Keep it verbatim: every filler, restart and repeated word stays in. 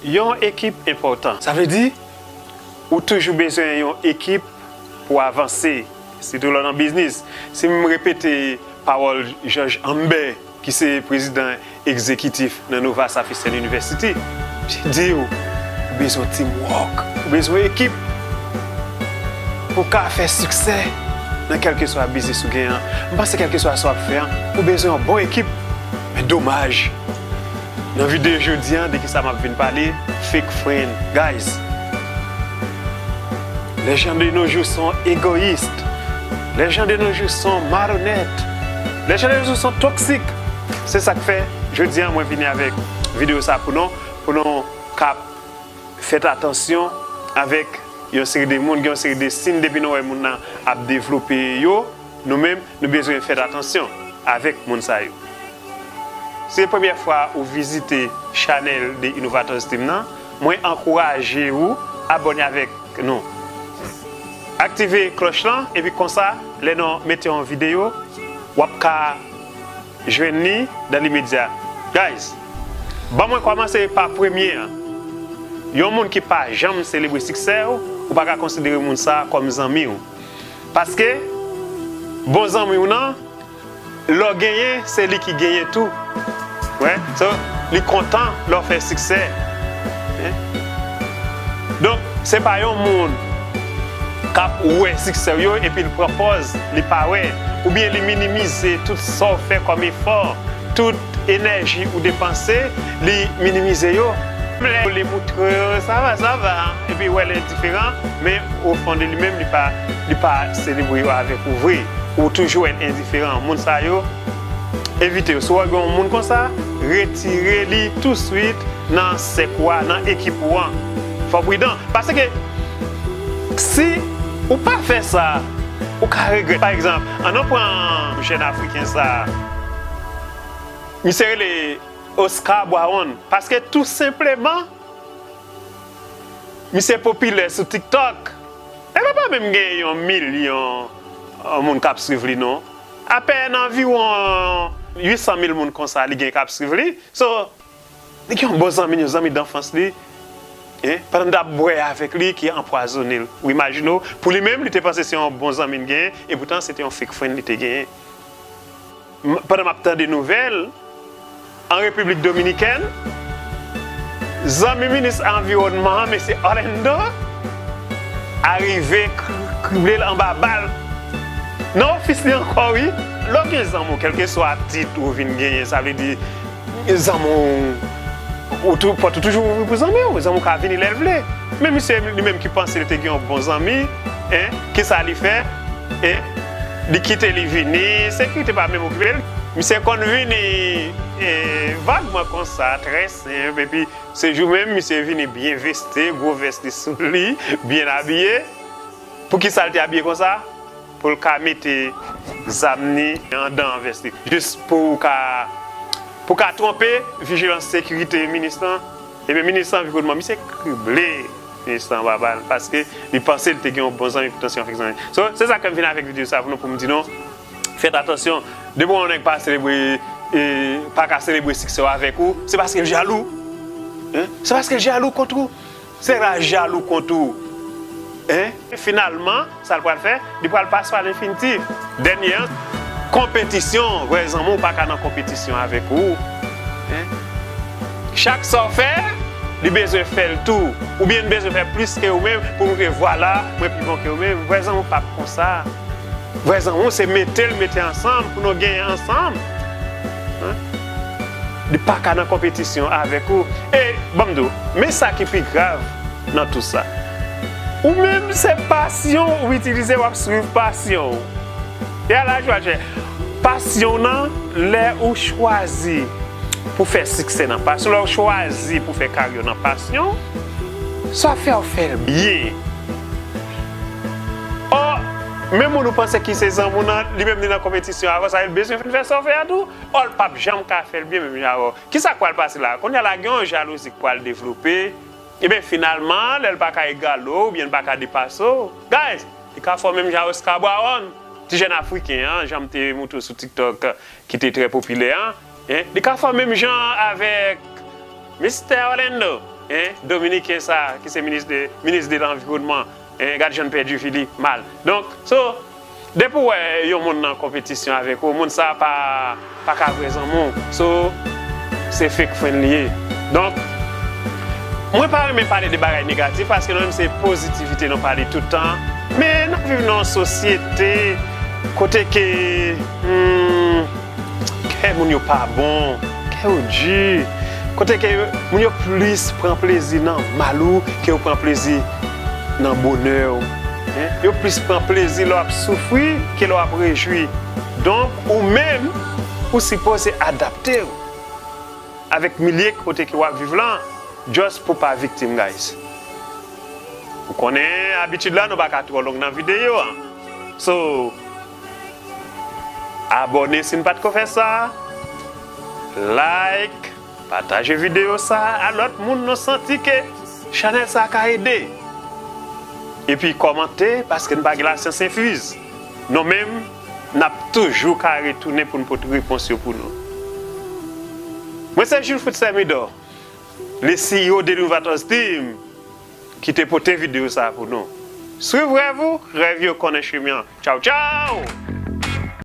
Yon ekip enpòtan. Sa vle di, ou toujou bezwen yon ekip pou avanse, sitou lè w nan biznis. Si m repete pawòl Jòj Ambè, ki se prezidan egzekitif nan Nova Southeastern University, misye di w, ou bezwen teamwork, ou bezwen ekip pou w ka fè siksè nan kèlkeswa biznis ou genyen an. M panse kèlkeswa sa w ap fè an, ou bezwen yon bon ekip. Men domaj, nan videyo jodi a, de ki sa m ap vin pale? Fake friend. Guys, les gens de nos jours sont égoïstes. Les gens de nos jours sont malhonnêtes. Les gens de nos jours sont toxiques. Se sa k fè, jodi a, mwen vini avèk videyo sa pou nou, pou nou ka fèt atansyon avèk yon seri de moun, gen yon seri de siy depi nou wè moun nan ap devlope yo, nou menm, nou bezwen fèt atansyon avèk moun sa yo. Si se premyè fwa ou vizite chanèl The Innovators Team nan, mwen ankouraje ou abòne avèk nou. Aktive klòch lan, epi konsa, lè nou mete yon videyo, w ap ka jwenn li dan limedya. Guys, ban mwen kòmanse pa premye an. Yon moun ki pa janm selebre siksè w, ou pa ka konsidere moun sa a kòm zanmi w. Paske, bon zanmi w nan, lè w genyen, se li ki genyen tou. Wè, so, li kontan lè w fè siksè. Hein? Donk, se pa yon moun k ap wè siksè w yo epi l pran pòz, li pa wè, oubyen li minimize tout sa w fè kòm efò, tout enèji ou depanse, li minimize yo. Lè li moutre w, sa va, sa va, epi wè l endiferan, men o fon de li menm, li pa, li pa selebre yo avèk ou vre. Ou toujou wè l endiferan. Moun sa yo, evite yo. Si w wè gen yon moun konsa, retire li touswit nan sèk ou a, nan ekip ou an. Fò w pridan. Paske si ou pa fè sa, ou ka regrèt. Pa egzanp, ann nou pran jèn Afriken sa a. Misye rele Oscar Brown. Paske tou senpleman, misye popilè sou TikTok. E pa, pa menm gen yon milyon, uh, moun k ap swiv li, non. Apèn anviwon uit san mil moun konsa li gen k ap swiv li. So, li gen yon bon zanmi, yon zanmi danfans li, hein, pandan l t ap bwè avèk li, ki anpwazonnen l. Ou imajine w, pou li menm, li te panse se yon bon zanmi l genyen, epoutan se te yon fake friend li te genyen. M-, pandan m ap tande nouvèl, an Repiblik Dominikèn, zanmi minis anviwònman an, mesye Orlando, arive kri-, krible l anba bal. Nan ofis li ankò, wi. Lè w gen zanmi w, kèlkeswa tit ou vin genyen, sa vle di, zanmi w, ou tou, pòt ou toujou ouvri pou zanmi w. Zanmi w ka vini lè l vle. Men misye li menm ki panse li te gen yon bon zanmi, hein, kisa li fè? Hein? Li kite li vini, sekirite pa menm okipe l. Misye konn vini, eh, vagman konsa, trè senp, epi se jou menm, misye vini byen veste, gwo vès li sou li, byen abiye. Poukisa l te abiye konsa? Pou l ka mete zam ni andan vès li. Jis pou w ka, pou w ka twonpe vijilans sekirite minis lan. Ebyen, minis lan anviwònman, misye krible minis lan anba bal, paske li panse li te gen yon bon zanmi, poutan se yon fake zanmi. So, se sa k fè m vin avèk videyo sa pou nou, pou m di nou, fèt atansyon. Depi yon nèg pa selebre, e, pa ka selebre siksè w avèk ou, se paske l jalou. Hein? Se paske l jalou kont ou. Se raj jalou kont ou. Hein? Finalman, sa l pral fè? Li pral pase pa lenfinitif. Dènye an, konpetisyon. Vrè zanmi w pa ka nan konpetisyon avèk ou. Hein? Chak sa w fè, li bezwen fè l tou. Oubyen li bezwen fè plis ke ou menm pou l montre, vwala, mwen pi bon ke ou menm. Vrè zanmi w p ap konsa. Vrè zanmi w se mete l, mete ansanm pou nou genyen ansanm. Hein? Li pa ka nan konpetisyon avèk ou. E, ban m di w, men sa ki pi grav nan tout sa. Ou menm, se pasyon ou itilize, w ap swiv pasyon w. E ala jwa jè. Pasyon w nan, lè ou chwazi pou fè siksè nan pasyon, lè ou chwazi pou fè karyè w nan pasyon, sa fè w fè l byen. Ò, menm moun ou panse ki se zanmi w nan, li menm li nan konpetisyon avè w, sa vle di l bezwen vin fè sa w fè a tou. Ò, l p ap janm ka fè l byen menm jan avè w. Kisa k pral pase la? Kounye a la, gen yon jalouzi k pral devlope. Ebyen, finalman, lè l pa ka egale w, oubyen l pa ka depase w, guys, li ka fè w menm jan Oscar Brown, ti jèn afriken an, jan m te moutre w sou TikTok, ki te trè popilè an, hein, li ka fè w menm jan avèk Mistè Orlando. Hein? Dominiken sa ki se minis de, minis de lanviwònman. Hein? Gad jan l pèdi vi li mal. Donk, so, depi w wè yon moun nan konpetisyon avèk ou, moun sa pa, pa ka vrè zanmi w. So, se fake friend li ye. Donk, mwen pa renmen pale de bagay negatif paske nou menm se pozitivite nou pale tout tan. Men n ap viv nan yon sosyete kote ke, hmm, kè moun yo pa bon, kè yo di, kote ke moun yo plis pran plezi nan mal ou ke yo pran plezi nan bonè w. Hein? Yo plis pran plezi lè w ap soufri ke lè w ap rejwi. Donk, ou menm, ou sipoze adapte w avèk milye kote ke w ap viv lan, just pou pa viktim, guys. Ou konnen abitid la, nou pa ka twò long nan videyo an. So, abòne si n pa t ko fè sa. Like, pataje videyo sa a lòt moun nou santi ke chanèl sa a ka ede. Epi kòmante, paske n pa gen lasyans enfiz. Nou menm, n ap toujou ka retounen pou n pote repons yo pou nou. Mwen se Jules Fritz Thermidor, le C E O de Innovators Team, ki te pote videyo sa a pou nou. Swiv rèv ou, rèv yo konnen chemen an. Tchaw, tchaw!